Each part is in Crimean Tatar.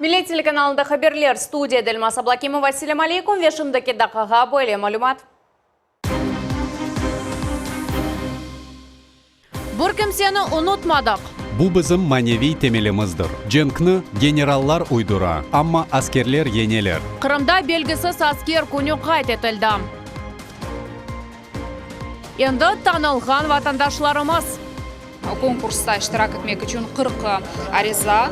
Millet telekanalında haberler, studiyada Elmaz Ablakimova. Selâm aleykum ve şimdiki daqqağa böyle malümat. Bir kimseni unutmadıq. Bu bizim maneviy temelimizdir. Cenkni generallar uydura, amma askerler yeneler. Qırımda belgisiz asker künü qayd etildi. Endi tanılğan vatandaşlarımız. Konkursta iştirak etmek içün 40 ariza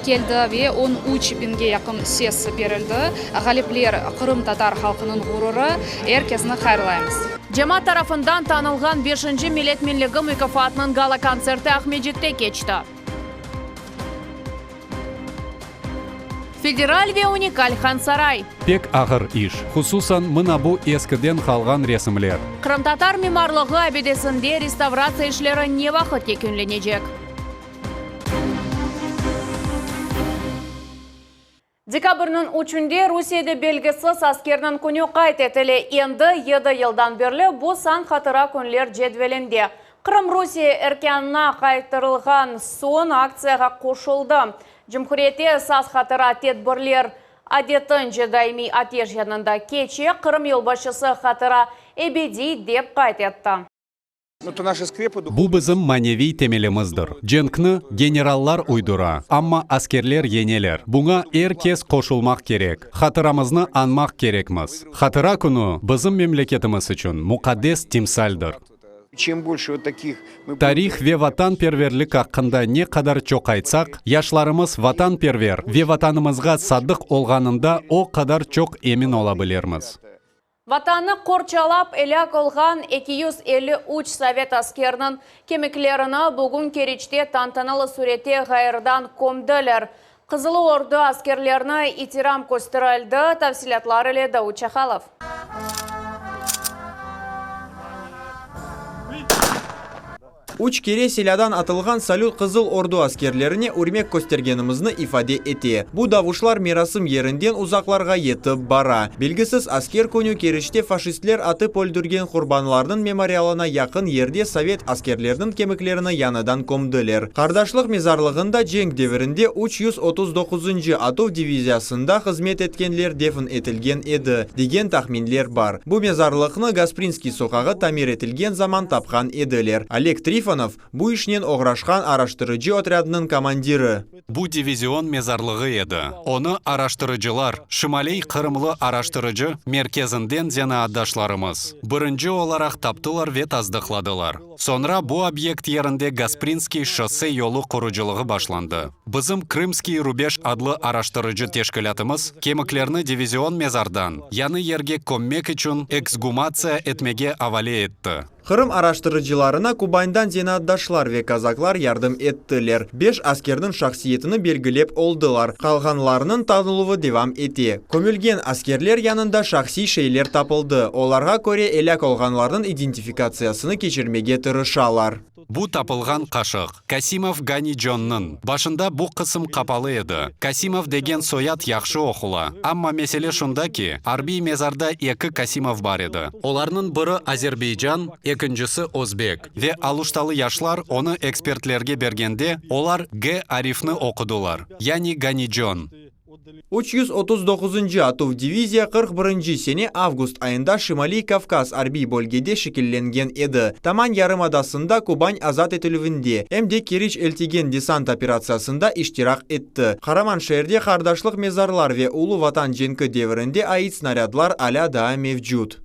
keldi ve 13 biñge yaqın ses berildi. Ğalipler, qırımtatar halqınıñ ğururı. Er kesni hayırlaymız. Cemaat tarafından tanılğan beşinci Millet Menligi mukâfatınıñ gala-kontserti Aqmescitte keçti. Federal ve unikal Hansaray. Pek ağır iş, hususan mına bu eskiden qalğan resimler. Qırımtatar mimarlığı abidesinde restavratsiya işleri ne vaqıt yekünlenecek? Dekabrniñ üçünde Rusiyede belgisiz askerniñ künü qayd etile. Endi yedi yıldan berli bu san hatıra künler cedvelinde. Qırım Rusiye erkânına qaytarılğan soñ aktsiyağa qoşuldı. Cumhuriyette esas hatıra tedbirler adetince daimiy ateş yanında keçe, Qırım yolbaşçısı hatıra ebediy dep qayd etti. Bu bizim maneviy temelimizdir. Cenkni generallar uydura, amma askerler yeneler. Buña er kes qoşulmaq kerek. Hatıramıznı añmaq kerekmiz. Hatıra künü bizim memleketimiz içün muqaddes timsaldir. Tarih ve vatanperverlik aqqında ne qadar çoq aytsaq, yaşlarımız vatanperver ve Vatanımızğa sadıq olğanında o qadar çoq emin ola bilirmiz. Vatannı qorçalap elâk olğan 253 sovet askeriniñ kemiklerini bugün Keriçte tantanalı sürette ğayrıdan kömdiler. Qızıl Ordu askerlerine itiram kösterildi, tafsilâtlar ile Davut Çahalov. Üç kere silâdan atılğan salüt Qızıl Ordu askerlerine ürmek köstergenimizni ifade ete. Bu davuşlar merasim yerinden uzaqlarğa yetip bara. Belgisiz asker künü Keriçte faşistler atıp öldürgen qurbanlarnıñ memorialına yaqın yerde sovet askerleriniñ kemiklerini yañıdan kömdiler. Qardaşlıq mezarlığında cenk devirinde 339-ncı atuv diviziyasında hızmet etkenler defn etilgen edi, degen tahminler bar. Bu mezarlıqnı Gasprinskiy soqağı tamir etilgen zaman tapqan ediler. Oleg Trifonov, bu işnen oğraşqan araştırıcı otrâdınıñ komandiri. Bu divizion mezarlığı edi. Onı araştırıcılar, Şimaliy Qırımlı araştırıcı merkezinden zenaatdaşlarımız, birinci olaraq taptılar ve tasdıqladılar. Soñra bu obyekt yerinde Gasprinskiy şosse yolu qurucılığı başlandı. Bizim Krımskiy rubej adlı araştırıcı teşkilâtımız kemiklerni divizion mezardan yañı yerge kömmek içün eksgumatsiya etmege avale etti. Qırım araştırıcılarına Kubandan zenaatdaşlar ve kazaklar yardım ettiler. Beş askerniñ şahsiyetini belgilep oldılar, qalğanlarınıñ tanıluvı devam ete. Kömülgen askerler yanında şahsiy şeyler tapıldı, olarğa köre elâk olğanlarnıñ identifikatsiyasını keçirmege tırışalar. Bu tapılğan qaşıq, Kasimov Ganiconnıñ. Başında bu qısım qapalı edi. Kasimov degen soyad yahşı oqula. Amma mesele şunda ki, arbiy mezarda eki Kasimov bar edi. Olarnıñ biri Azerbeycan, ekincisi özbek. Ve aluştalı yaşlar onı ekspertlerge bergende, olar G arifni oqudılar, yani Ganicon. 339-ncı atuv diviziya 41-nci sene avgust ayında Şimaliy Kavkaz arbiy bölgede şekillengen edi. Taman yarımadasında Kuban azat etilüvinde, em de Keriç-Eltigen desant operatsiyasında iştirak etti. Qaraman şeerde qardaşlıq mezarlar ve Ulu Vatan cenki devirinde ait snarâdlar alâ daa mevcut.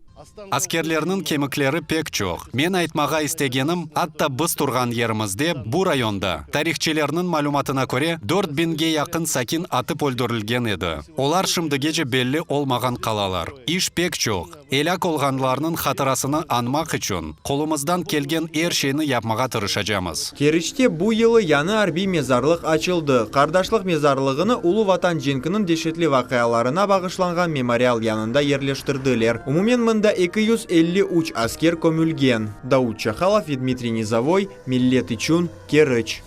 Askerlerniñ kemikleri pek çoq. Men aytmağa istegenim, atta biz turğan yerimizde, bu rayonda, tarihçilerniñ malümatına köre, 4000-ge yaqın sakin atıp öldürilgen edi. Olar şimdigece belli olmağan qalalar. İş pek çoq. Elâk olğanlarnıñ hatırasını añmaq içün qolumızdan kelgen er şeyni yapmağa tırışacamız. Keriçte bu yılı yañı arbiy mezarlıq açıldı. Qardaşlıq mezarlığını Ulu Vatan cenkiniñ deşetli vaqialarına bağışlanğan memorial yanında yerleştirdiler. Umumen mında 253 asker kömülgen. Daud Çahalov ve Dmitriy Nizovoy, Millet içün, Keriç.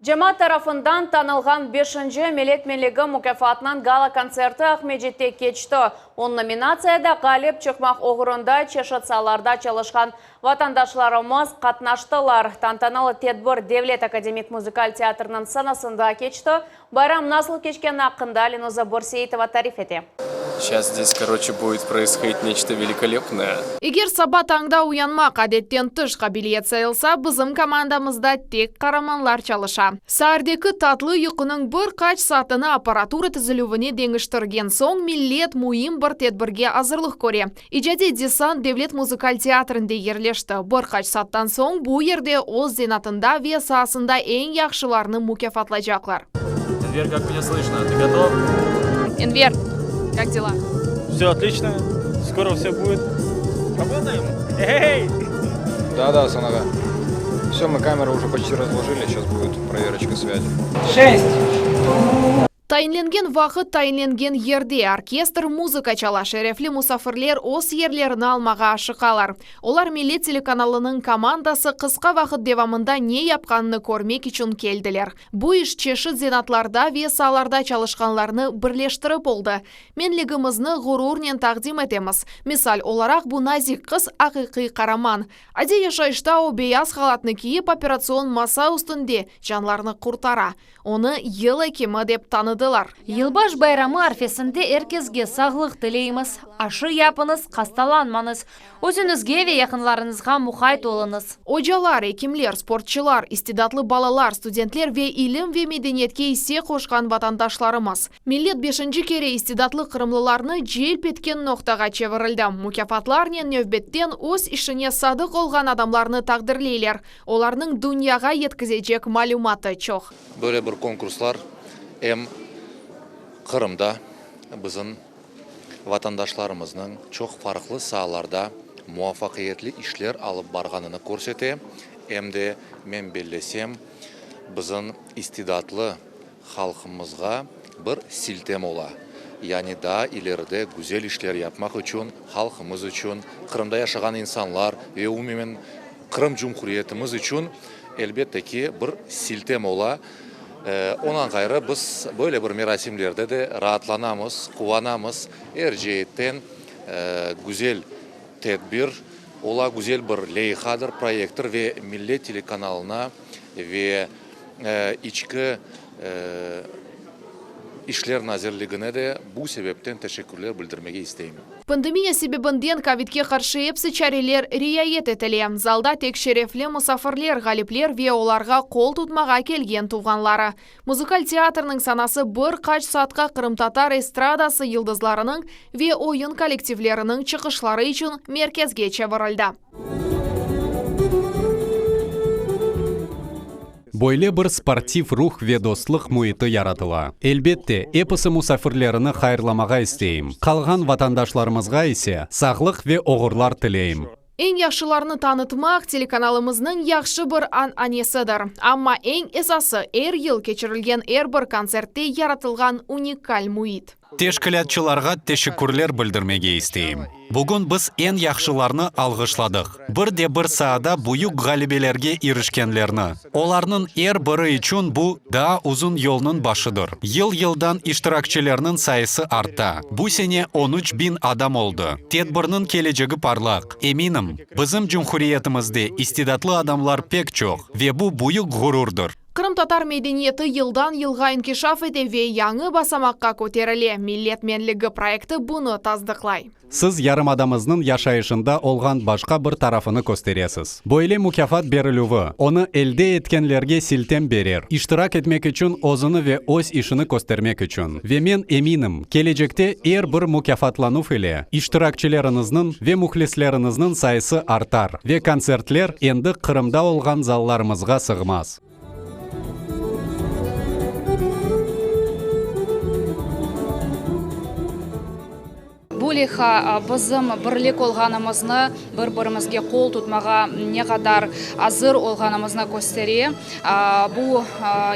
Cemaat tarafından tanılğan beşinci Millet Menligi mukâfatınıñ gala-kontserti Aqmescitte keçti. On nominatsiyada ğalip çıqmaq oğrunda çeşit saalarda çalışqan vatandaşlarımız qatnaştılar. Tantanalı tedbir Devlet akademik muzıkal teatriniñ sanasında keçti. Bayram nasıl keçkeni aqqında Lenuza Börseitova tarif ete. Şas zdes, koroçe, budet proishodit neçto velikolepnoye. Eger saba tañda uyanmaq adetten tış qabiliyet sayılsa, bizim komandamızda tek qaramanlar çalışa. Saardeki tatlı yuqunıñ bir qaç saatini apparatura tizilüvine deñiştirgen soñ, millet müim bir tedbirge azırlıq köre. İcadiy desant Devlet muzıkal teatrinde yerleşti. Bir qaç saattan soñ bu yerde öz zenatında ve saasında eñ yahşılarnı mukâfatlaycaqlar. Enver, kak menya slıshno? Tı gotov? Enver, kak dela? Vse otlichno, skoro vse budet. Rabotaem! Ey! Da, da, Asan ağa. Vse, mı kamerı uje poçti razložili, şas budet proveroçka svâzi. Şest! Tayinlengen vaqıt tayinlengen yerde orkestr muzıka çala, şerefli musafirler öz yerlerini almağa aşıqalar. Olar Millet telekanalınıñ komandası qısqa vaqıt devamında ne yapqanını körmek içün keldiler. Bu iş çeşit zenaatlarda ve saalarda çalışqanlarnı birleştirip oldı. Menligimizni ğururnen taqdim etemiz. Misal olaraq, bu nazik qız aqiqiy qaraman. Adiy yaşayışta o beyaz halatnı kiyip operatsion masa üstünde canlarnı qurtara. Onı yıl ekimi dep tanıdılar. Yılbaş bayramı arfesinde er kesge sağlıq tileymiz. Aşı yapıñız, hastalanmañız. Özüñizge ve yaqınlarıñızğa muqayt oluñız. Ocalar, ekimler, sportçılar, istidatlı balalar, studentler ve ilim ve medeniyetke isse qoşqan vatandaşlarımız. Millet beşinci kere istidatlı qırımlılarnı celp etken noqtağa çevirildi. Mukâfatlarnen nevbetten öz işine sadıq olğan adamlarnı taqdirleyler. Olarnıñ dünyağa yetkizecek malümatı çoq. Böyle bir konkurslar em Qırımda bizim vatandaşlarımıznıñ çoq farqlı saalarda muvafaqiyetli işler alıp barğanını körsete, em de, men bellesem, bizim istidatlı halqımızğa bir siltem ola. Yani daa ileride güzel işler yapmaq içün, halqımız içün, Qırımda yaşağan insanlar ve umumen Qırım Cumhuriyetimiz içün, elbette ki, bir siltem ola. Ondan ğayrı, biz böyle bir merasimlerde de raatlanamız, quvanamız. Er ceetten güzel tedbir ola, güzel bir leyhadır, proyekttir ve Millet telekanalına ve İçki işler nazirligine de bu sebepten teşekkürler bildirmege isteyim. Pandemiya sebebinden kovidge qarşı epsi çareler riayet etile. Zalda tek şerefli musafirler, ğalipler ve olarğa qol tutmağa kelgen tuvğanları. Muzıkal teatrniñ sanası bir qaç saatqa qırımtatar estradası yıldızlarınıñ ve oyun kollektivleriniñ çıqışları içün merkezge çevirildi. Böyle bir sportiv ruh ve dostluq müiti yaratıla. Elbette, episi musafirlerini hayırlamağa isteyim, qalğan vatandaşlarımızğa ise sağlıq ve oğurlar tileyim. Eñ yahşılarnı tanıtmaq, telekanalımıznıñ yahşı bir an-anesidir. Amma eñ esası, er yıl keçirilgen er bir kontsertte yaratılğan unikal müit. Teşkilâtçılarğa teşekkürler bildirmege isteyim. Bugün biz eñ yahşılarnı alğışladıq, bir de bir saada büyük ğalebelerge irişkenlerni. Olarnıñ er biri içün bu, daa uzun yolnıñ başıdır. Yıl-yıldan iştirakçilerniñ sayısı arta, bu sene on üç biñ adam oldı. Tedbirniñ kelecegi parlaq, eminim, bizim cumhuriyetimizde istidatlı adamlar pek çoq ve bu büyük ğururdır. Qırımtatar medeniyeti yıldan-yılğa inkişaf ete ve yañı basamaqqa köterile, Millet menligi proyekti bunı tasdıqlay. Siz yarımadamıznıñ yaşayışında olğan başqa bir tarafını kösteresiz. Böyle mukâfat berilüvi, onı elde etkenlerge siltem berer, iştirak etmek içün özüni ve öz işini köstermek içün. Ve men eminim, kelecekte er bir mukâfatlanuv ile iştirakçileriñizniñ ve mühlisleriñizniñ sayısı artar ve kontsertler endi Qırımda olğan zallarımızğa sığmaz. Bu leyha bizim birlik olğanımıznı, bir-birimizge qol tutmağa ne qadar azır olğanımıznı köstere. Bu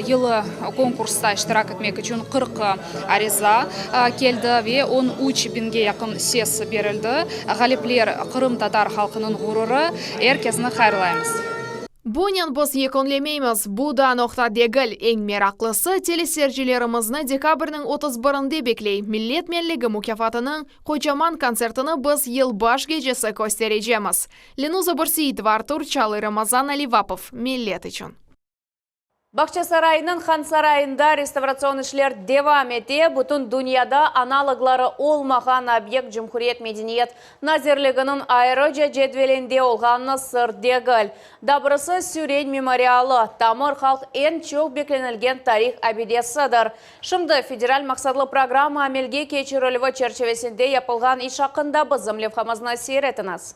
yılı konkursta iştirak etmek içün 40 ariza keldi ve 13 biñge yaqın ses berildi. Ğalipler, qırımtatar halqınıñ ğururı. Er kesni hayırlaymız. Bunen biz yekünlemeymiz, bu da noqta degil. Eñ meraqlısı, teleseyircilerimizni dekabrniñ 31-nde bekley Millet menligi mukâfatınıñ qocaman kontsertini biz yılbaş gecesi kösterecemiz. Lenuza Börseitova, Artur Çalıy, Ramazan Alivapov, Millet içün. Bağçasaraynıñ Hansarayında restavratsion işler devam ete. Bütün dünyada analogları olmağan obyekt Cumhuriyet medeniyet nazirliginiñ ayrıca cedvelinde olğanı sır degil. Dobrısı, Süren memorialı, tamır halq eñ çoq beklenilgen tarih abidesidir. Şimdi federal maqsatlı programma amelge keçirilüvi çerçivesinde yapılğan iş aqqında bizim levhamıznı seyir etiñiz.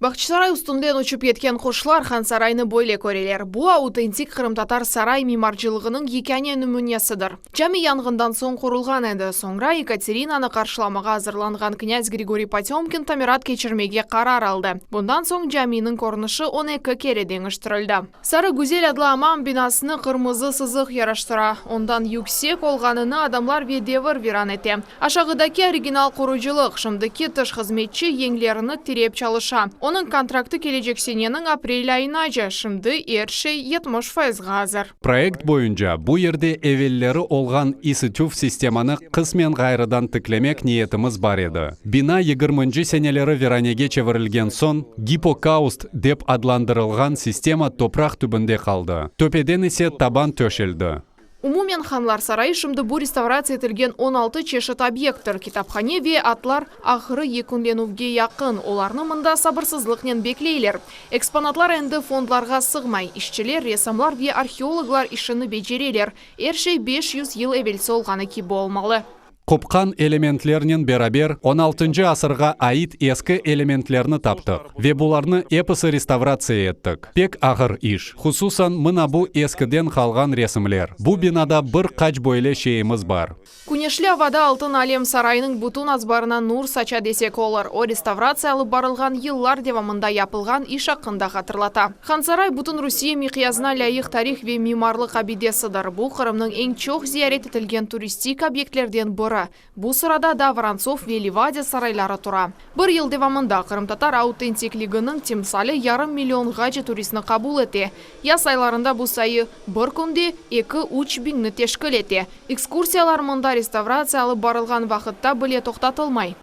Bağçasaray üstünden uçıp yetken quşlar Hansaraynı böyle köreler. Bu autentik qırımtatar saray mimarcılığınıñ yekâne nümünesidir. Cami yanğından soñ qurulğan edi. Soñra Yekaterinanı qarşılamağa azırlanğan knâz Grigoriy Potömkin tamirat keçirmege qarar aldı. Bundan soñ caminiñ körünişi 12 kere deñiştirildi. Sarı Güzel adlı amam binasını qırmızı sızıq yaraştıra. Ondan yüksek olğanını adamlar ve devir viran ete. Aşağıdaki original qurucılıq, şimdiki tış hızmetçi yeñlerini tirep çalışa. Onıñ kontraktı kelecek seneniñ aprel ayınace, şimdi er şey 70 fayızğa azır. Proyekt boyunca bu yerde evelleri olğan isitüv sistemanı qısmen ğayrıdan tiklemek niyetimiz bar edi. Bina yigirminci seneleri viranege çevirilgen soñ, gipokaust dep adlandırılğan sistema topraq tübünde qaldı, töpeden ise taban töşeldi. Umumen, Hanlar sarayı şimdi bu restavratsiya etilgen 16 çeşit obyekttir, kitaphane ve atlar ahırı yekünlenüvge yaqın, olarnı mında sabırsızlıqnen bekleyler. Eksponatlar endi fondlarğa sığmay, işçiler, ressamlar ve arheologlar işini becereler, er şey 500 yıl evelsi olğanı kibi olmalı. Qopqan elementlernen beraber on altıncı asırğa ait eski elementlerni taptıq ve bularnı episi restavratsiya ettik. Pek ağır iş, hususan mına bu eskiden qalğan resimler. Bu binada bir qaç böyle şeyimiz bar. Küneşli avada Altın Alem sarayınıñ bütün azbarına nur saça desek olur. O, restavratsiya alıp barılğan yıllar devamında yapılğan iş aqqında hatırlata. Hansaray bütün Rusiye miqyasına lâyıq tarih ve mimarlıq abidesidir. Bu, Qırımnıñ eñ çoq ziyaret etilgen turistik obyektlerden biri. Bu sırada da Vorontsov ve Livadiya sarayları tura. Bir yıl devamında qırımtatar autentikliginiñ timsali yarım millionğace turistni qabul ete. Yaz aylarında bu sayı bir künde eki-üç biñni teşkil ete. Ekskursiyalar mında restavratsiya alıp barılğan vaqıtta bile toqtatılmay.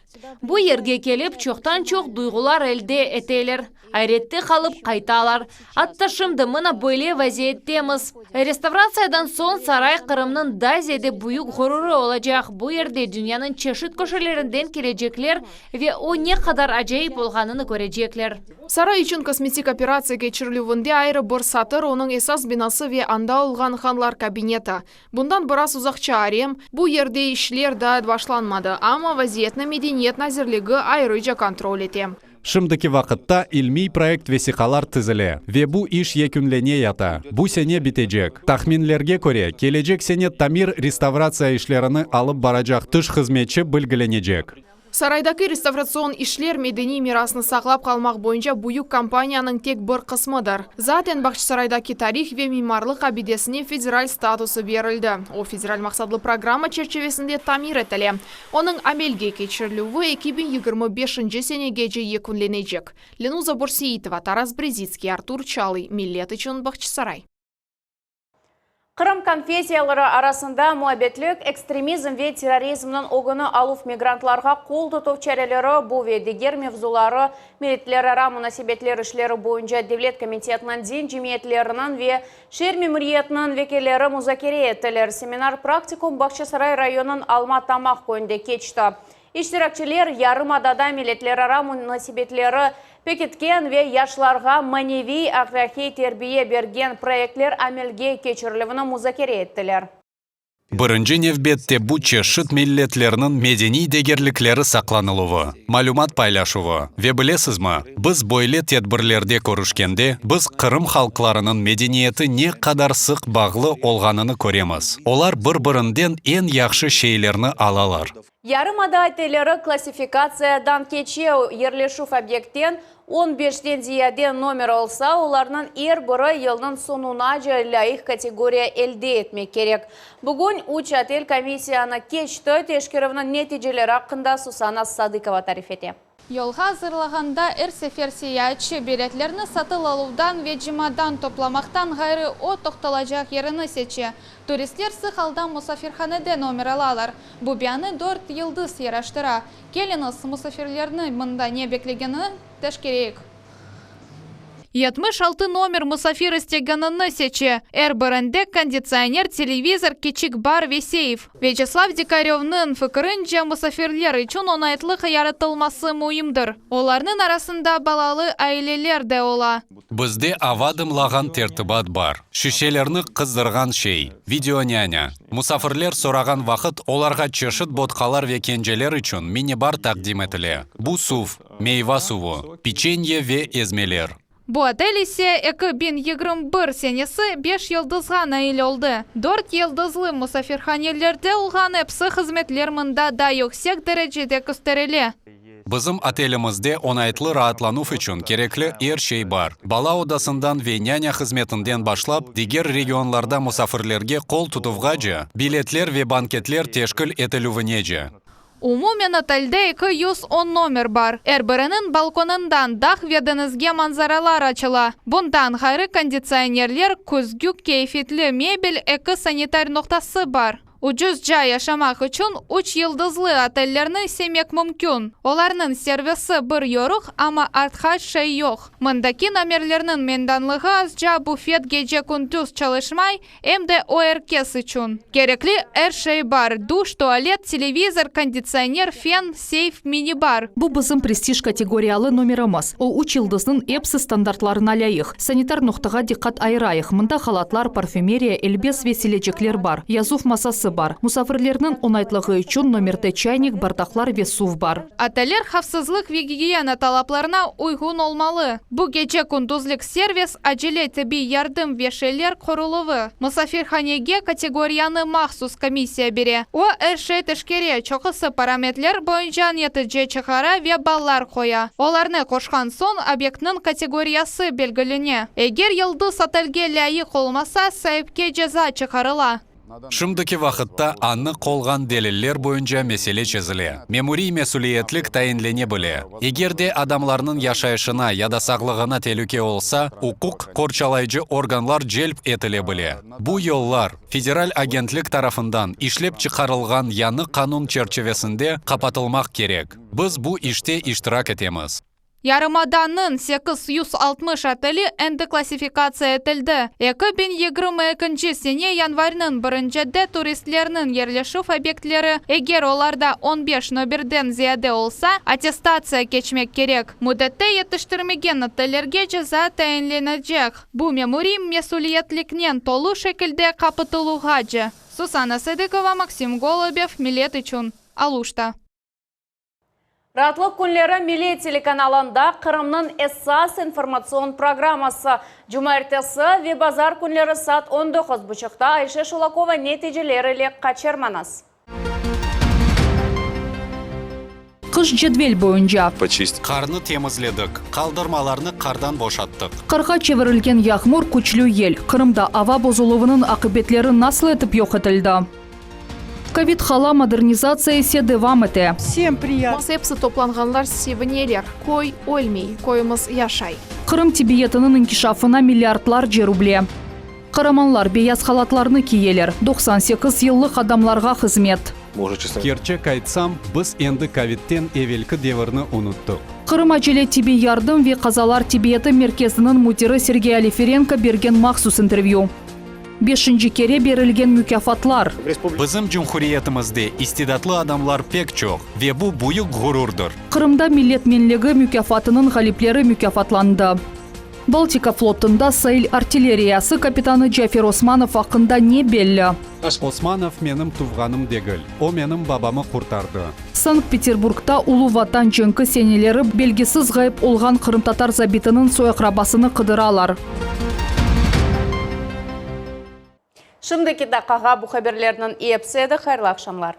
Bu yerge kelip, çoqtan-çoq duyğular elde eteler, ayrette qalıp qaytalar. Atta şimdi mına böyle vaziyettemiz. Restavratsiyadan soñ saray Qırımnıñ daa ziyade büyük ğururı olacaq, bu yerde dünyanıñ çeşit köşelerinden kelecekler ve o ne qadar acayip olğanını körecekler. Saray içün kosmetik operatsiya keçirilüvinde ayrı bir satır onıñ esas binası ve anda olğan hanlar kabineti. Bundan biraz uzaqça arem, bu yerde işler daa başlanmadı, amma vaziyetni Medeniyet nazirligi ayrıca kontrol ete. Şimdiki vaqıtta ilmiy proyekt vesiqalar tizile ve bu iş yekünlene yata, bu sene bitecek. Tahminlerge köre, kelecek sene tamir-restavratsiya işlerini alıp baracaq tış hızmetçi bilgilenecek. Saraydaki restavratsion işler medeniy mirasnı saqlap qalmaq boyunca büyük kampaniyanıñ tek bir qısmıdır. Zaten Bağçasaraydaki tarih ve mimarlıq abidesine federal statusı berildi. O, federal maqsatlı programma çerçivesinde tamir etile. Onıñ amelge keçirilüvi 2025 senegece yekünlenecek. Lenuza Börseitova, Taras Brezitskiy, Artur Çalıy, Millet içün Bağçasaray. Qırım konfessiyaları arasında muabbetlik, ekstremizm ve terrorizmniñ ögüni aluv, migrantlarğa qol tutuv çareleri, bu ve diger mevzuları Milletlerara munasebetler işleri boyunca devlet komitetiniñ, din cemiyetleriniñ ve şeer memuriyetiniñ vekilleri muzakere ettiler. Seminar-praktikum Bağçasaray rayonınıñ Alma Tamaq köyünde keçti. İştirakçiler yarımadada milletlerara munasebetleri pekitken ve yaşlarğa maneviy-ahlâqiy terbiye bergen proyektler amelge keçirilüvini muzakere ettiler. Birinci nevbette bu çeşit milletlerniñ medeniy degerlikleri saqlanıluvı, malümat paylaşuvı ve bilesizmi, biz böyle tedbirlerde körüşkende, biz Qırım halqlarınıñ medeniyeti ne qadar sıq bağlı olğanını köremiz, olar bir-birinden eñ yahşı şeylerni alalar. Yarımada otelleri klassifikatsiyadan keçe, yerleşüv obyektten on beşten ziyade nomer olsa, olarnıñ er biri yılnıñ soñunace lâyıq kategoriya elde etmek kerek. Bugün üç otel komissiyanı keçti, teşkerüvniñ neticeleri aqqında Susana Sadıkova tarif ete. Yolğa azırlağanda er sefer seyaatçı biletlerni satıl aluvdan ve cemadan toplamaqtan ğayrı o toqtalacaq yerini seçe. Turistler sıq alda musafirhanede nomer alalar. Bu bianı dört yıldız yaraştıra. Keliñiz, musafirlerni mında ne beklegenini teşkereyik. 76 nomer musafir istegenini seçe. Er birinde konditsioner, televizor, kiçik bar ve seyf. Vyaçeslav Dikarövniñ fikirince, musafirler içün oñaytlıq yaratılması müimdir. Olarnıñ arasında balalı aileler de ola. Bizde ava dımlağan tertibat bar, şişelerni qızdırğan şey, videonânya. Musafirler sorağan vaqıt olarğa çeşit botqalar ve kenceler içün mini-bar taqdim etile. Bu suv, meyva suvu, piçenye ve ezmeler. Bu otel ise 2021 senesi beş yıldızğa nail oldı. Dört yıldızlı musafirhanelerde olğan epsi hızmetler mında da yüksek derecede kösterile. Bizim otelimizde oñaytlı raatlanuv içün kerekli er şey bar, bala odasından ve nânya hızmetinden başlap, diger regionlarda musafirlerge qol tutuvğace, biletler ve banketler teşkil etilüvinece. Umumen otelde 210 nomer bar. Er biriniñ balkonından dağ ve deñizge manzaralar açıla. Bundan ğayrı konditsionerler, küzgü, keyfiyetli mebel, eki sanitar noqtası bar. Ucuzca yaşamaq içün üç yıldızlı otellerni sevmek mümkün. Olarnıñ servisi bir yoruq, amma artqaç şey yoq. Mındaki nomerlerniñ meydanlığı azca, bufet gece-kündüz çalışmay, Em de o er kes içün kerekli er şey bar, duş, tualet, televizor, konditsioner, fen, seyf, mini-bar. Bu bizim prestij kategoriyalı nomerimiz. O, üç yıldıznıñ epsi standartlarına lâyıq. Sanitar noqtağa diqqat ayırayıq, mında halatlar, parfümeriya, elbes ve silecekler bar, yazuv masası bar. Musafirlerniñ oñaytlığı içün nomerde çaynik, bardaqlar ve suv bar. Oteller havfsızlıq ve gigiyena talaplarına uyğun olmalı. Bu gece-kündüzlik servis, acele tibbiy yardım ve şeyler qoruluvı. Musafirhanege kategoriyanı mahsus komissiya bere. O, er şey teşkere, çoqusı parametler boyunca netice çıqara ve ballar qoya. Olarnı qoşqan soñ obyektniñ kategoriyası belgilene. Eger yıldız otelge lâyıq olmasa, saipke ceza çıqarıla. Şimdiki vaqıtta anıq olğan deliller boyunca mesele çezile, memuriy mesüliyetlik tayinlene bile. Eger de adamlarnıñ yaşayışına ya da sağlığına telüke olsa, uquq qorçalayıcı organlar celp etile bile. Bu yollar, federal agentlik tarafından işlep çıqarılğan yañı qanun çerçivesinde qapatılmaq kerek. Biz bu işte iştirak etemiz. Yarımadanıñ 860 oteli endi klassifikatsiya etildi. 2022 sene yanvarniñ birincide turistlerniñ yerleşüv obyektleri, eger olarda on beş nomerden ziyade olsa, attestatsiya keçmek kerek. Müddette yetiştirmegen otellerge ceza tayinlenecek. Bu memuriy mesüliyetliknen tolu şekilde qapatıluvğace. Susanna Sadıkova, Maksim Golubev, Millet içün, Aluşta. Raatlıq künleri Millet telekanalında Qırımnıñ esas informatsion programması. Cumaertesi ve bazar künleri saat on doquz buçuqta Ayşe Şulakova neticeler ile qaçırmañız. Qış cedvel boyunca. Qarnı temizledik, qaldırmalarnı qardan boşattıq. Qarğa çevirilgen yağmur, küçlü yel. Qırımda ava bozuluvınıñ aqibetleri nasıl etip yoq etildi? Kovid hala, modernizatsiya ise devam ete. Epsi toplanğanlar sevineler, köy ölmey, köyümiz yaşay. Qırım tibbiyetiniñ inkişafına milliardlarca ruble. Qaramanlar beyaz halatlarnı kiyeler, 98 yıllıq adamlarğa hızmet. Kerçek aytsam, biz endi kovidten evelki devirni unuttıq. Qırım acele tibbiy yardım ve qazalar tibbiyeti merkeziniñ müdiri Sergey Olefirenko bergen mahsus intervyü. Beşinci kere berilgen mukâfatlar. Bizim cumhuriyetimizde istidatlı adamlar pek çoq ve bu büyük ğururdır. Qırımda Millet menligi mukâfatınıñ ğalipleri mukâfatlandı. Baltika flotunda sail artilleriyası kapitanı Cafer Osmanov aqqında ne belli? Osmanov menim tuvğanım degil, o menim babamı qurtardı. Sankt-Peterburgda Ulu Vatan cenki seneleri belgisiz ğayıp olğan qırımtatar zabitiniñ soy-aqrabasını qıdıralar. Şimdiki daqqağa bu haberlerniñ episi edi. Hayırlı aqşamlar.